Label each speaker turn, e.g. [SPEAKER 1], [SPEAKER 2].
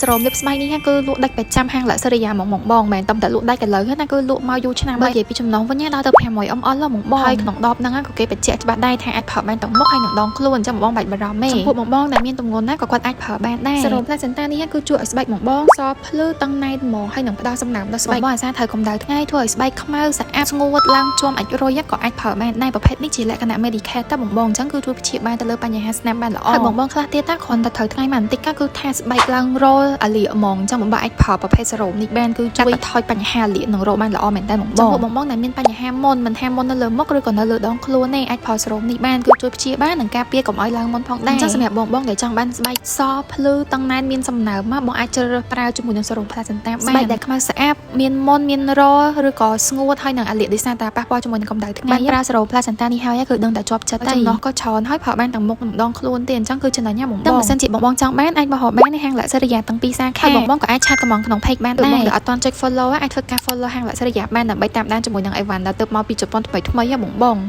[SPEAKER 1] សេរ៉ូមលាបស្បែកនេះគឺលក់ដាច់ប្រចាំហាងលក្ខរិយាហ្មងបងបងមិនតែលក់ដាច់ឥឡូវណាគឺលក់មកយូរឆ្នាំបើនិយាយពីចំណុះវិញដល់ទៅ 500 ml ហ្មងបងហើយក្នុងដបហ្នឹងក៏គេបញ្ជាក់ច្បាស់ដែរថាអាចប្រើបានទាំងមុខហើយនិងដងខ្លួនអញ្ចឹងបងបងបាច់បារម្ភទេចំពោះបងបងដែលមានទម្ងន់ណាក៏គាត់អាចប្រើបានដែរសេរ៉ូម placenta នេះគឺជួយឲ្យស្បែកបងបងសភ្លឺតឹងណែនហ្មងហើយនឹងផ្ដល់សំណើមដល់ស្បែកបងអាសាត្រូវកម្ដៅថ្ងៃធ្វើឲ្យស្បែកខ្មៅស្អាតស្ងួតឡើងជាំអាចរុយក៏អាចប្រើបានដែរប្រភេទនេះជាលក្ខណៈ medicated តបងបងអញ្ចឹងគឺជួយព្យាបាលទៅលើបញ្ហាស្នាមបានល្អហើយបងបងខ្លះទៀតណាគ្រាន់តែត្រូវថ្ងៃមកបន្តិចគឺថាស្បែកឡើងរលអាលៀកហ្មងអញ្ចឹងបងបងអាចប្រើប្រភេទសេរ៉ូមនេះបានគឺជួយបន្ថយបញ្ហាលាកនិងរោគបានល្អមែនតើបងបងចំពោះបងបងដែលមានបញ្ហាមុនមិនថាមុននៅលើមុខឬក៏នៅលើដងខ្លួនទេអាចប្រើសេរ៉ូមនេះបានគឺជួយព្យាបាលនិងការពារកុំឲ្យឡើងមុនផងដែរអញ្ចឹងសម្រាប់បងបងដែលចង់បានស្បែកសភ្លឺតឹងណែនមានសំណើមមកបងអាចជ្រើសរើសប្រើជាមួយនឹងសេរ៉ូម placenta បានស្បែកដែលខ្មៅស្អាតមានមុនមានរឬក៏ស្ងួតហើយនឹងអាលៀកដោយសារតែប៉ះពាល់ជាមួយនឹងកម្ដៅថ្ងៃបានប្រើសេរ៉ូម placenta នេះហើយគឺដឹងតែជាប់ចិត្តចំណោះក៏ច្រើនហើយប្រើបានទាំងមុខនិងដងខ្លួនទេអញ្ចឹងគឺចំណេញណាស់បងបងបើសិនជាបងបងចង់បានអាចមករកបាននៅហាងលក្ខរិយាទាំងពីរសាខាហើយបងបងក៏អាច chat កម្មង់ក្នុង page បានដែរបងដែលអត់ទាន់ចុច follow អាចធ្វើការ follow ហាងលក្ខរិយាបានដើម្បីតាមដានជាមួយនឹងអីវ៉ាន់ដែលទើបមកពីជប៉ុនថ្មីថ្មីហ៎បងបង។